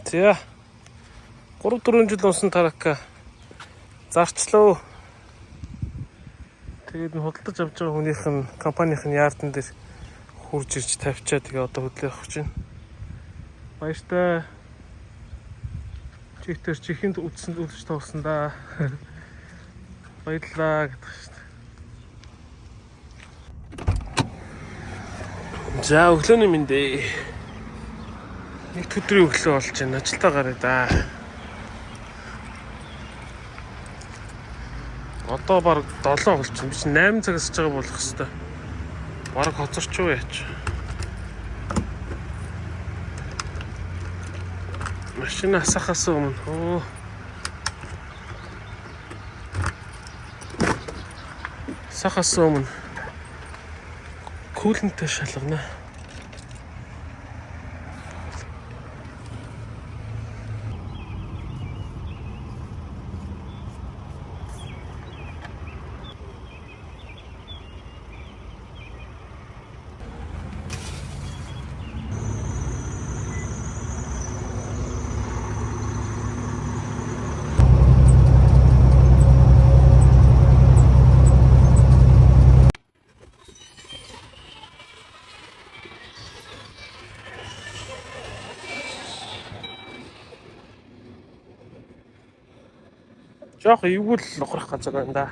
За 3 4 жил унсан truck зарчлаа. Тэгээд нь худалдаж авч байгаа хүнийх нь компанийн yard ан дээр хурж ирж тавьчаа, тэгээ одоо хөдлөө явах гэж байна. Баяртай. Чихтер чихэнд үдсэн үлж тоглосон да. Баярлалаа гэдэг шүү дээ. За, өглөөний мэнд ээ. Нэг өдрийн өглөө болж байна. Ажилдаа гараа да. Одоо баг 7 болчихно. Би чинь 8 цагаас ч байгаа болох хэвээр. Бараг хоцорч юу яач. Машин асахаас өмнө. Оо. Асахаас өмнө coolant тэй шалгана. Жоох эвгүй л нухрах газар байна да.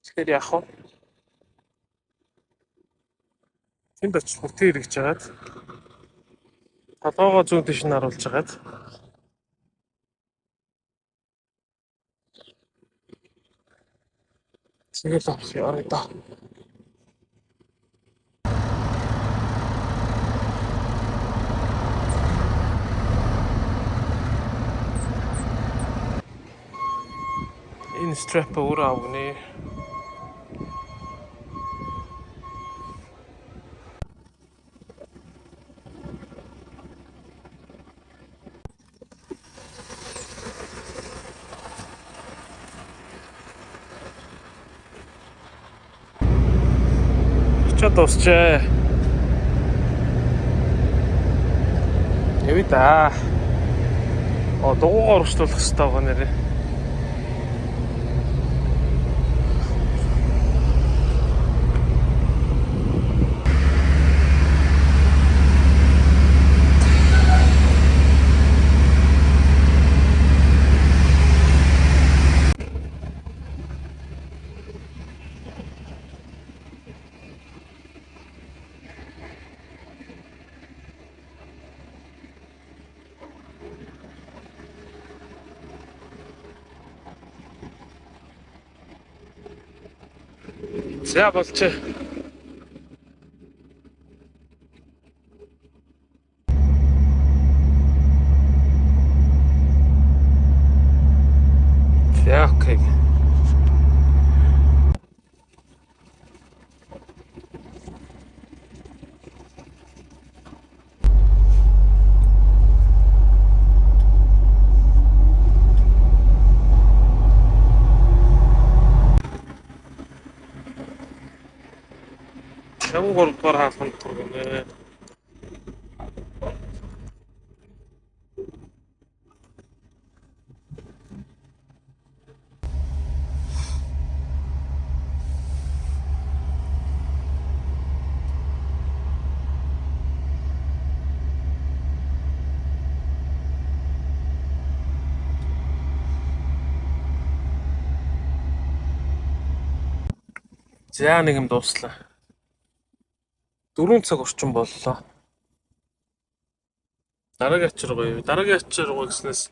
Тэгэхээр яах вэ? Тэнд очиж хүртээ эргэж хагаад толгоогоо зүүн тийш нь харуулж хагаад тэгэл авах ёо доо. Энэ strap өөрөө авна. Очоод дуусчээ. Явъя да. О, дугуйгаа урагшлуулах хэрэгтэй байгаа нэрээ. За, болчих. За, okay. Таван 3 дугаар хаалганд хүргэнэ. За, нэг юм дууслаа. 4 цаг орчим боллоо. Дараагийн ачаар гоё. Дараагийн ачаар гоё гэснээс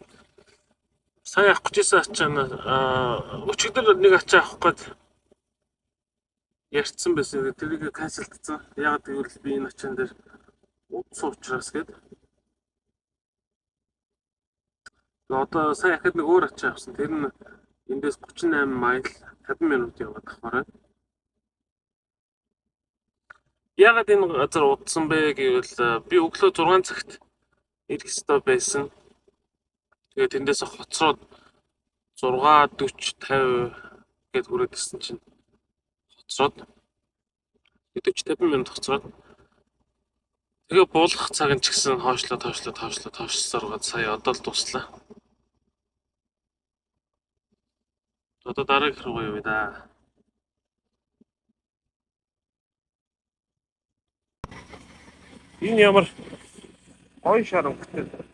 сая авах гэжсэн ачаа нь өчигдөр нэг ачаа авах гээд ярьцсан байсан. Тэрийг cancel дсан. Яг гэвэл би энэ ачаан дээр удсан учраас гээд. Тэгээ одоо сая ахад нэг өөр ачаа авсан. Тэр нь эндээс 38 mile, 50 минут яваад авахаар байна. Яагаад энэ газар удсан бэ гэвэл би өглөө 6 цагт ирэх ёстой байсан. Тэгээд тэндээс хоцроод 6:40 50 гээд хүрээд ирсэн чинь хоцроод 40 50 минут хоцроод. Тэгээ буулгах цаг нь ч гэсэн хойшлоод хойшлоод хойшлоод хойшлосоор сая одоо л дуслаа. Одоо дараагийнх руу явъя да. Энэ ямар гоё шар өнгөтэй.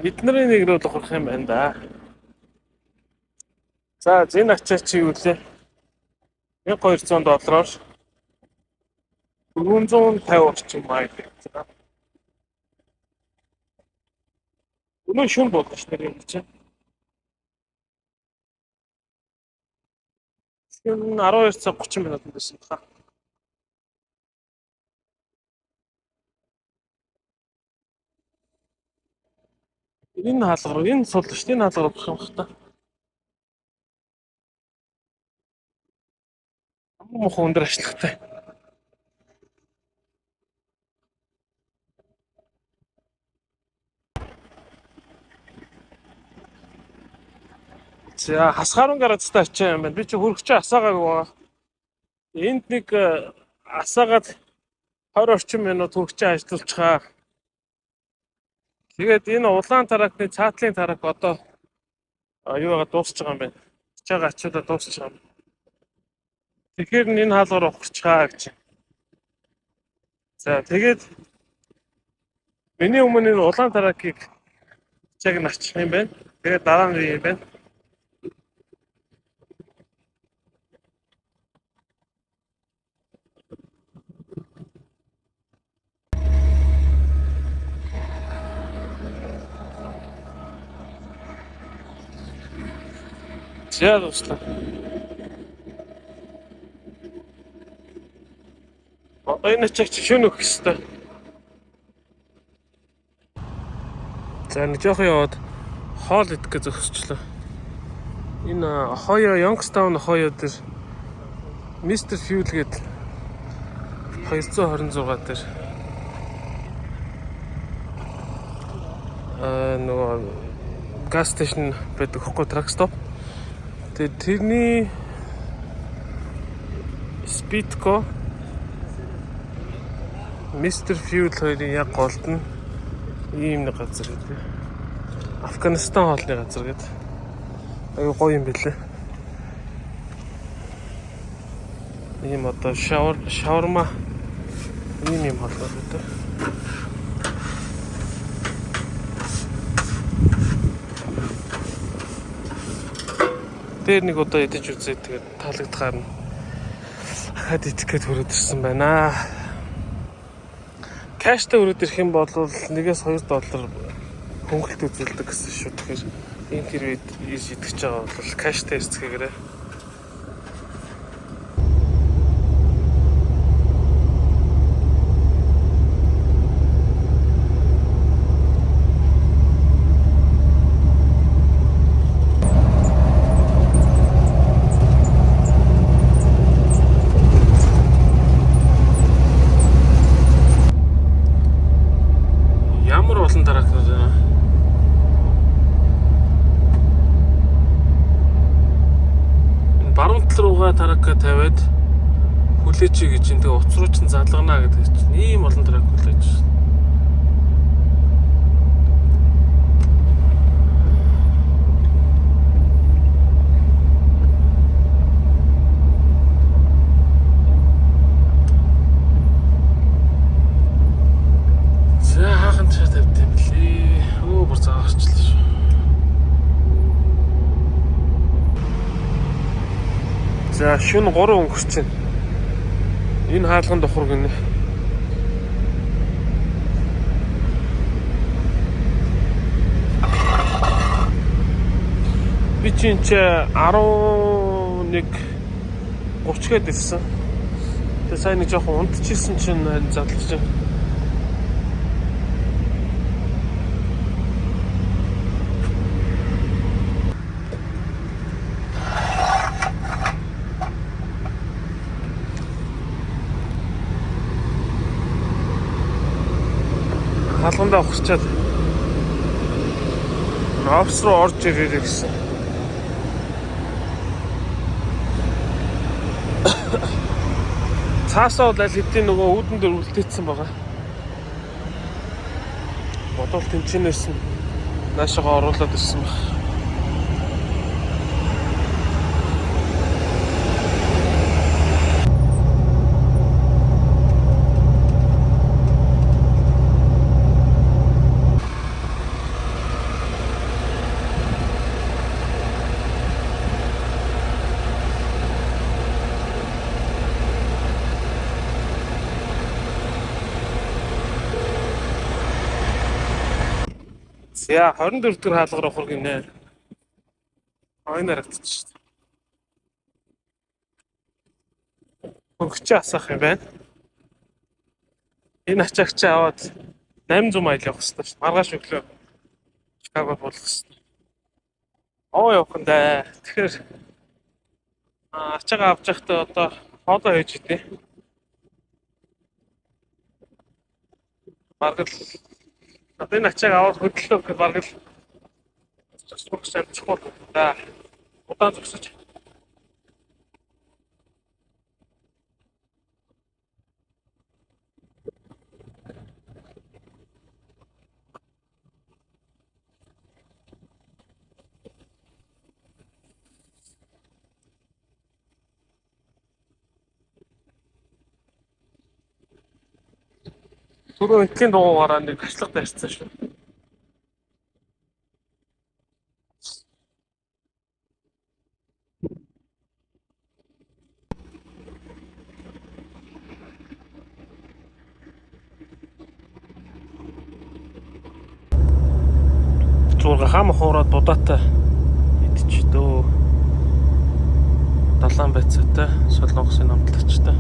Бидний нэг рүү ухрах юм байна да. За, зин ачаа чи юу лээ? 1200 доллараар 450 орчим майл явсан. Өнөө шүн болгож нэр юм чинь. Шүн 12 цаг 30 минутанд байсан баха. Энэ хаалга руу, энэ сул шүү дээ. Энэ хаалга руу бах юм бах та. Ямар муухай өндөр ашигтай. За, хасгаарун гараацтай очив юм байна. Би чи хөргөчөө асаагаагүй байгаа. Энд нэг асаагаад 20 орчим минут хөргөчөө ажиллуулчихаа. Тэгээд энэ улаан truck ны цаатлын truck одоо юу яагаад дуусч байгаа юм бэ? Ачаага ачуудаа дуусч байгаа юм. Тэгэхээр энэ хаалгаар ухарчгаа гэж. За, тэгээд миний өмнө энэ улаан truck ыг ачааг нь ачих юм байна. Тэгээд дараа нь юм байна. За, дуслаа. Одоо энэ ачааг чи шөнө өгөх хэвээр. За, нэг жоох яваад хоол идэх гэж зогсчлоо. Энэ Ohio, Youngstown, Ohio дээр Mr. Fuel гэдэг 226 дээр нөгөө gas station байдаг хөхгүй, truck stop. Тэгээд тэрний Speedco, Mr. Fuel хоёрын яг голд нь ийм нэг газар гэдэг. Афганистан хоолны газар гэдэг. Аюу гоё юм билээ. Ийм одоо шаурма ийм юм хоолнууд байдаг. Дээр нэг удаа идэж үзээ, тэгээд таалагдахаар нь ахаад идэх гээд хүрээд ирсэн байна. Cash тай өрөөд ирэх юм бол 1-2 доллар хөнгөлт үзүүлдэг гэсэн шүү. Тэгэхээр энэ тэр үед ирж идэж байгаа бол cash тай ирцгээгээрэй. Ямар олон truck нууд байна. Энэ баруун тал руугаа truck аа тавиад хүлээч гэж чинь, тэгээ уц руу чинь залгана гэдэг чинь ийм олон truck хүлээж байна. За, хаахан цаа тавьд юм блээ. Өө, бүр заагарчлаа шүү. За, шөнө 3 өнгөрч байна. Энэ хаалган духар гинэ. Би чинь чи 11 30 гээд ирсэн. Тэгээ сайн нэг жоохон унтчихсэн чинь харин задлаж байна. Хаалгандаа ухарчаад офис руу орж ирээрэй гэсэн. Цаасаа бол аль хэдийн нөгөө үүдэн дээр үлдээсэн байгаа. Бодвол тэнчэнээс нь наашаага оруулаад ирсэн баг. За 24 дахь хаалгаар ухар гинэ. Айн харагдчих. Хөргөчөө асаах юм байна. Энэ ачаагчаа аваад 800 майл явах хэрэгтэй шүү. Маргааш өглөө Чикаго болох хэрэгтэй. Оо явах нь дээ. Тэгэхээр ачаагаа авч явахдаа одоо хоолоо хийж идэ. Бараг л одоо энэ ачааг аваад хөдлөө гэхэд бараг л зогсох амжихгүй да. Удаан зогсож. Түрүү энтлийн дугуугаараа нэг ташлага барьсан шүү. Зурга хам хуураад будаатай идчих дөө. Далайн байцаатай солонгосын амтлагчтай.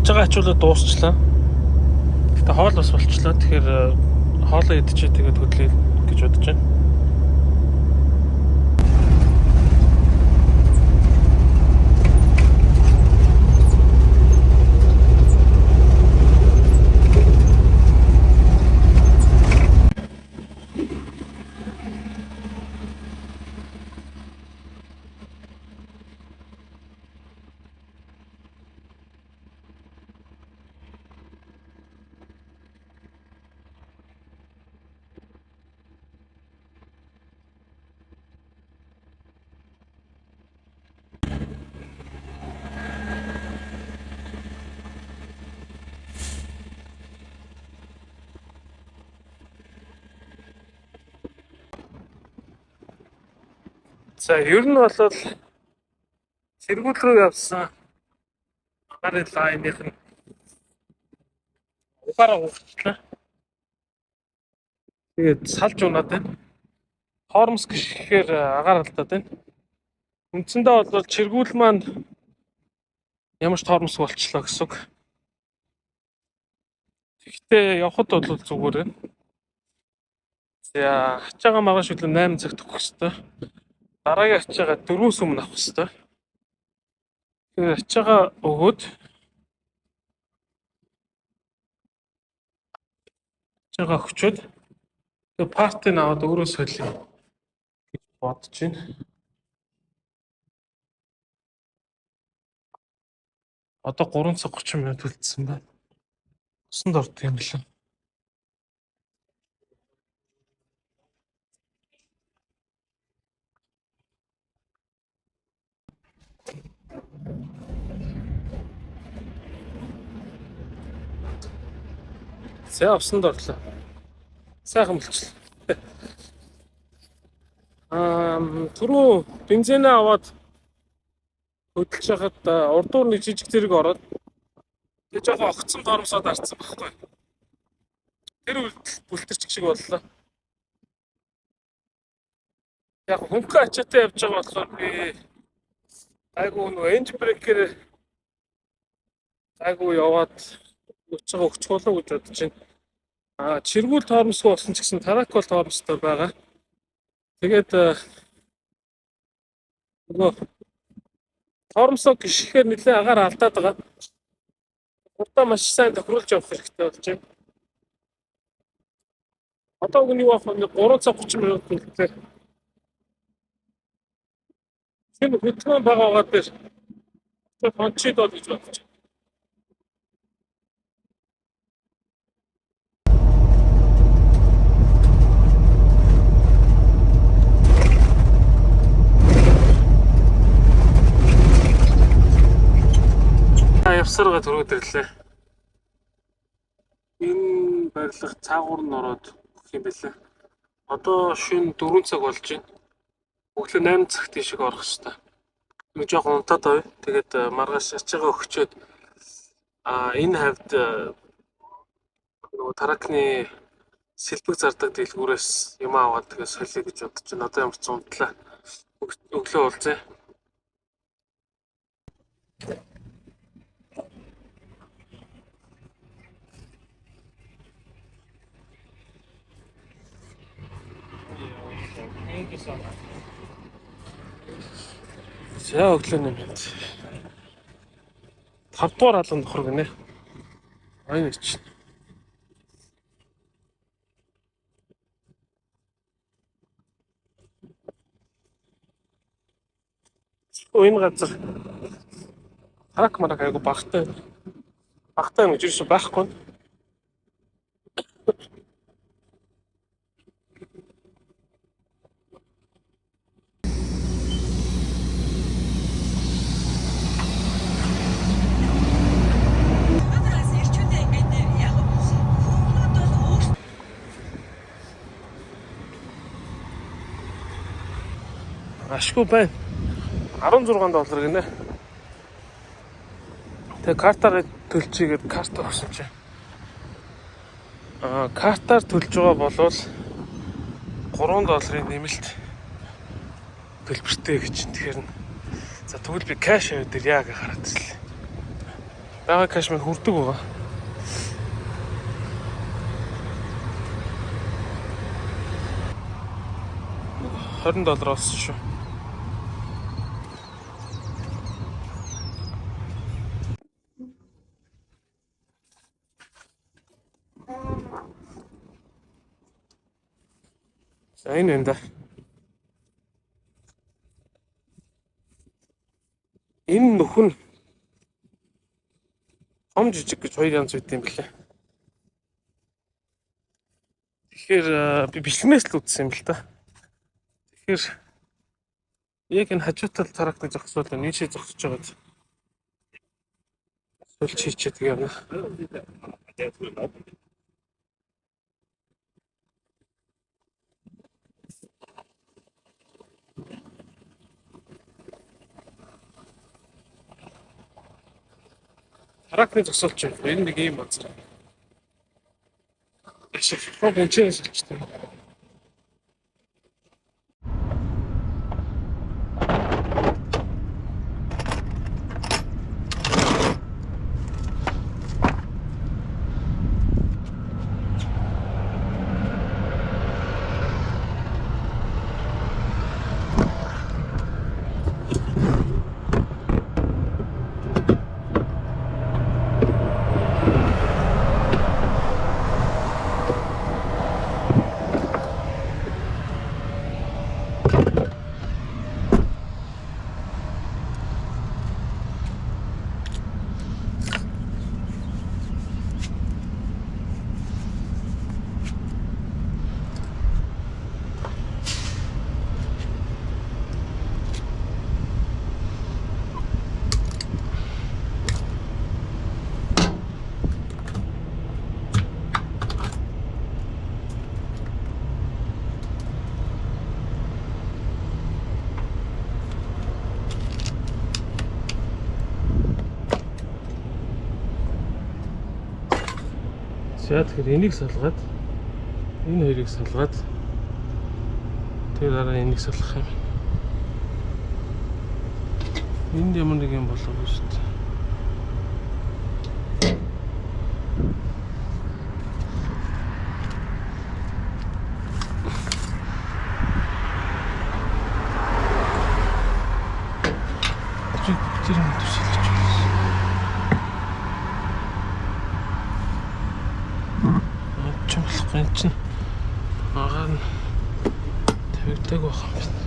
Ачаагаа ачуулаад дуусчлаа. Гэтэ хоол бас болчлаа. Тэгэхээр хоолоо идчихээ тэгээд хөдлөе гэж бодож байна. За ер нь бол сэргүүл рүү явсан агарын лайных нь угаараа уурчлаа. Тэгээд салж унаад байна. Хормс гიშгэхээр агаар алдаад байна. Үндсэндээ бол чиргүүл маань ямар ч тормос болчлоо гэсэн үг. Тэгэхдээ явхад бол зүгээр байна. За ачаагаа маргааш өглөө 8 цагт өгөх хэвээр. Дараагийн ачаагаа 4-өөс өмнө авах хэвээр. Тэгэхээр ачаагаа өгөөд ачаагаа өгчөөд тэгээ партийг аваад өөрөө солиё гэж бодож байна. Одоо 3 цаг 30 минут үлдсэн байна. Усанд ордог юм лээ. За усанд орлоо. Сайхан болчихлоо. Түрүү бензинээ аваад хөдөлж хахад урдуур нэг жижиг зэрэг ороод тэг жоохон огцом тормсоод арцсан байхгүй. Тэр үйлдэл бүлтэрчих шиг боллоо. Яг хөнгөн ачаатай явж байгаа болохоор би Айгуу нөгөө engine brake-ээр айгуу яваад өчгөө өгчих болов гэж бодож байна. Чиргүүл тоормосгүй болсон ч гэсэн truck бол тоормостой байгаа. Тэгээд нөгөө тоормосоо гიშгэхээр нэлээд агаар алдаад байгаа. Хурдаа маш сайн тохируулж явах хэрэгтэй болж байна. Одоо үгүй юу аах вэ? 3 цаг 30 минут үлдлээ. Тэр хөдөлгөөн бага байгаа дээр хончид бол гэж бодож байна. Явсаргаа түрүүд ирлээ. Энэ барилга цаагуур нь ороод өгөх юм байлаа. Одоо шөнө 4 цаг болж байна. Өглөө 8 цагт тийшээ орох хэрэгтэй. Нэг жоохон унтаад байв. Тэгээд маргааш ачаагаа өгчөөд энэ хавьд нөгөө truck-ны сэлбэг зардаг дэлгүүрээс юм аваад тэгээд солиё гэж бодож байна. Одоо ямар ч унтлаа. Өглөө уулзъя. Thank you so much. За, өглөөний мэнд. 5 дугаар алган нөхөр гинэ. Айн чинь. Энэ газар truck марак айгу багтай. Багтай юм гэж юусэн байхгүй. Өнөөдрөөс ирчүүдээ ингээд яг хүмүүнүүд бол өөр Ашгүй байна. 16 доллар гинэ. Тэгээ картаараа төлчихгээд карт өгсөн чинь. Картаар төлж байгаа болвол 3 долларын нэмэлт төлбөртэй гэж. Тэгэхээр нь за тэгвэл би cash аваад ирье гэж хараад ирлээ. Байгаа cash минь хүрдэг байгаа. $20 доллар олсон шүү. За, энэ юм да. Энэ нөхөн том жижиг гэж хоёр янз байт юм блэ. Тэгэхээр би бичлэгнээс л үзсэн юм л та. Тэгэхээр яг энэ хажуу тал truck-ны зогсоол нийшээ зогсож байгаад сольж хийчихэд тэгээ явна. Truck-ны зогсоолч юм. Энэ нэг ийм газар. Ашиг. Гэнчээс соличтой. За, тэгэхээр энийг салгаад, энэ хоёрыг салгаад, тэр дараа энийг салгах юм. Энд ямар нэг юм болоогүй шүү дээ. Чи тэр юм төсөөлж байна. Ч болохгүй энэ чинь агаар нь тавигдаг байх юм байна.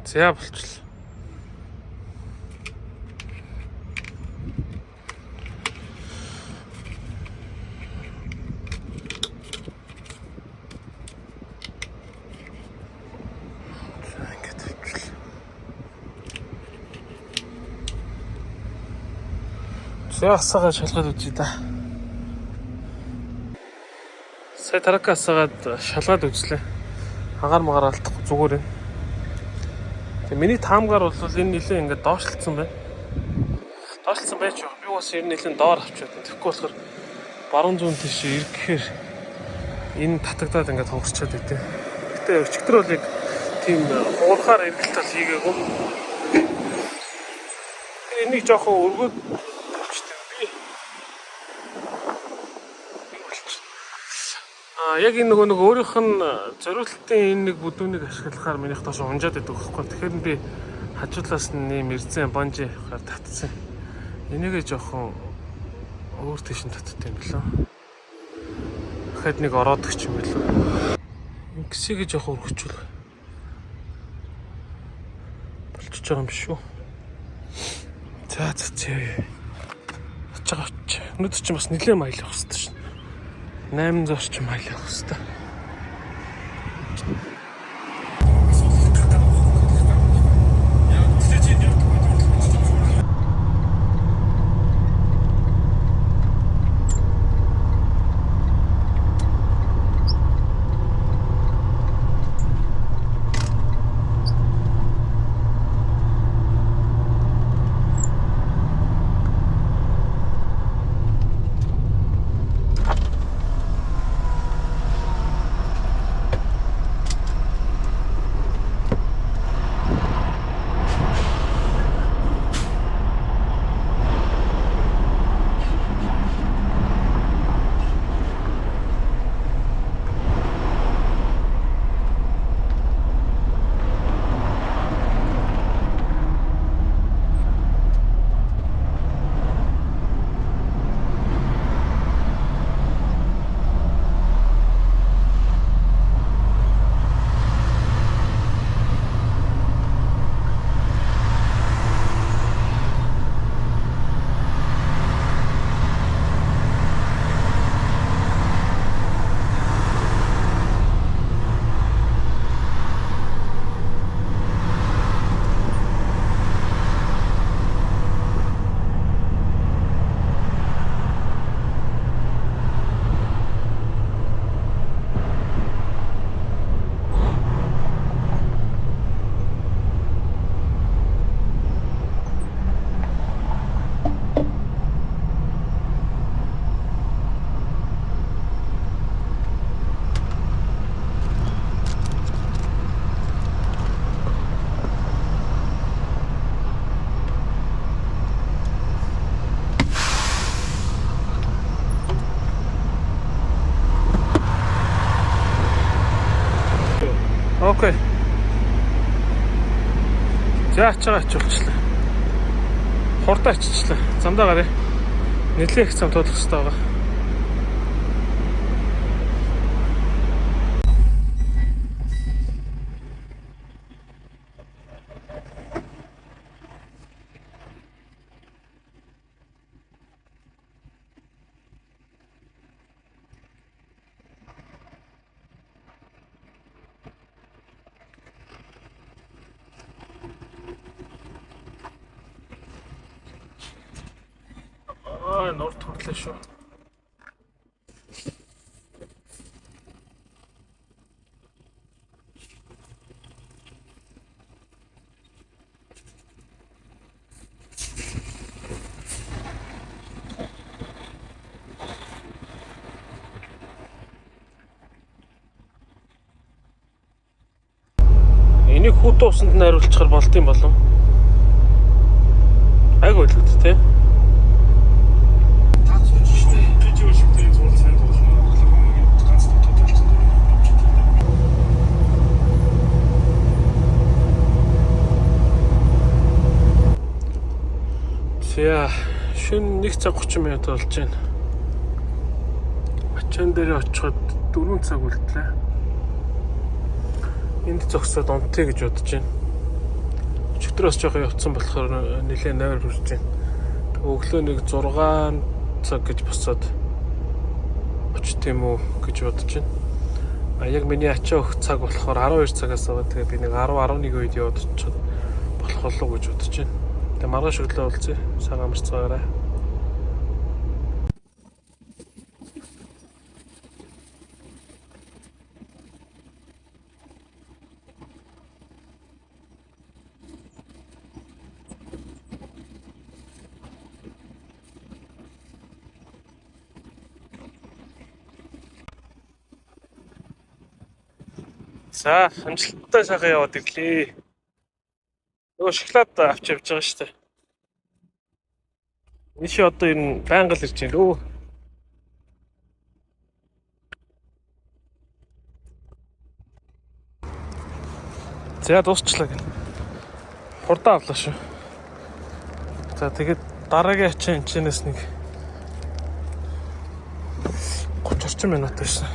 За болчихлоо. За ингээд тавьчихлаа. За асаагаа шалгаад үзье да. Сая тарака асаагаад шалгаад үзлээ. Агаар магаар алдахгүй зүгээр юм. Тэгээ миний таамгаар бол энэ нэлээ ингээд доошлцсон байна. Доошлцсон байж байгаа. Би бас ер нь нэлээ доор авчиад. Тэгэхгүй болохоор баруун зүүн тийш эргэхээр энэ татагдаад ингээд хугарчаад байдیں۔ Гэтэ өчигдөр бол яг тийм хуурахаар эргэлт бол хийгээгүй. Тэгээ энийг жоохон өргөөд тавьчихсан би. Юу болчих. А яг энэ нөгөө нэг өөрийнх нь зориултын энэ нэг бүдүүнийг ашиглахаар минийх доош унжаад байдаг байхгүй. Тэгэхээр би хажуулаас нь нэм эрзэн банжи гар татсан. Энийгээ жоохон өөр тийш нь татдаг юм билүү. Дахиад нэг ороод өгч юм билүү. Ингэсийг жоохон өргөчүүл. Болчихж байгаа юм шүү. За за за. Очиж очиж. Өнөөдөр чинь бас нэлээд майл явах хэрэгтэй шин. 800 орчим майл явах хэрэгтэй. За, ачаагаа ачуулчлаа. Хурдан аччихлаа. Замдаа гаръя. Нэлээх их зам туулах хэрэгтэй байгаа. Аа, нурд хөрлөө шүү. Энийг хүүтэн усанд найруулчихар болд юм болов. Айг ойлгод тий. Пижи Вашингтон цуврал сайн тоглоно. Оклахомагийн ганц тоглолт болсон дөрөв хэмжээтэй. За, шөнө 1 цаг 30 минут болж байна. Ачаан дээр очиход 4 цаг үлдлээ. Энд зогсоод унтъя гэж бодож байна. Өчигдөр бас жоохон явцсан болохоор нэлээд нойр хүрч байна. Тэгээ өглөө нэг 6 цаг гэж босоод очих юм уу гэж бодож байна. А яг миний ачаа өгөх цаг болохоор 12 цагаас аваад тэгээ би нэг 10 11 үед яваад очиход болох болов уу гэж бодож байна. Тэгээ маргааш өглөө уулзъя. Сайн амарцгаарай. За, амжилттай сайхан яваад ирлээ. Нөгөө шоколад авч явж байгаа шүү дээ. Энэ чи одоо ер нь байнга л ирж байна лөө. За, дуусчлаа гэнэ. Хурдан авлаа шүү. За, тэгээд дараагийн ачаа энэ чинээс нэг 30 орчим минут байсан.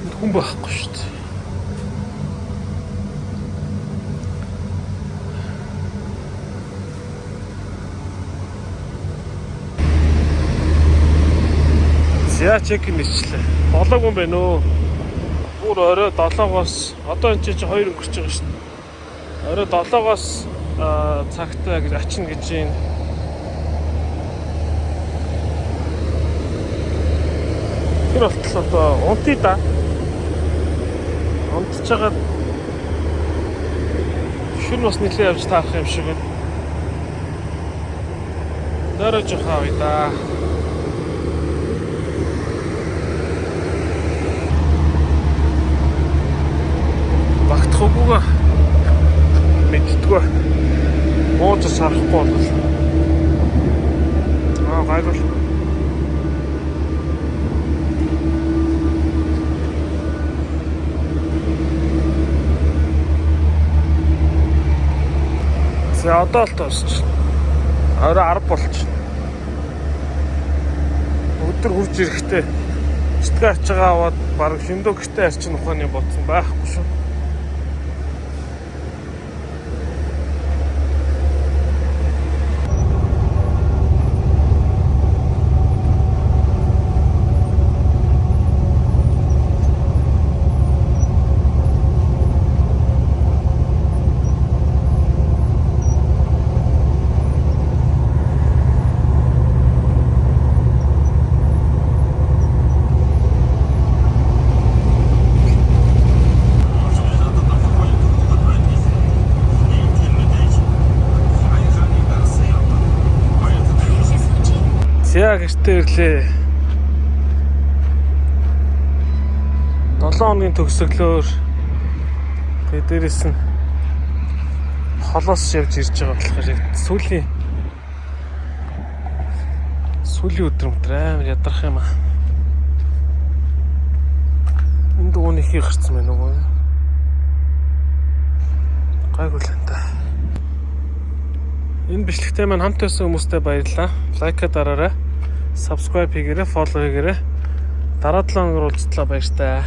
Энд хүн байхгүй шүү дээ. За, check-in хийчлээ. Болоогүй юм байна өө. Бүр орой 7-оос одоо энэ чинь 2 өнгөрч байгаа шүү дээ. Орой 7-оос цагтай гэж ачна гэж юм. Тэр болтол одоо унтъя да. Унтж байгаа шүн бас нэлээд явж таарах юм шиг байна. Нөрөө жоохон авъя да. Багтах үгүйгээ мэддэггүй. Бууж сарахгүй бол. Аа, гайгүй. За, одоо л дуусчих. Орой 10 болчих. Өдөр хурж ирэхдээ сэтгэл ачаагаа аваад бараг шөндөө гэртээ арчин ухааны бодсон байхгүй шүү. За, гэртээ ирлээ. 7 хоногийн төгсгөлөөр тэгээ дээрэс нь холоос явж ирж байгаа болохоор яг сүүлийн Сүүлийн өдөр мөтөр амар ядарах юм аа. Энэ дууны хий гарцсан байна уу? Гайгүй л энэ та. Энэ бичлэгтэй маань хамт байсан хүмүүстээ баярлалаа. Like дараарай. Subscribe хийгээрэй, follow хийгээрэй. Дараа 7 хоногор уулзтлаа, баяртай.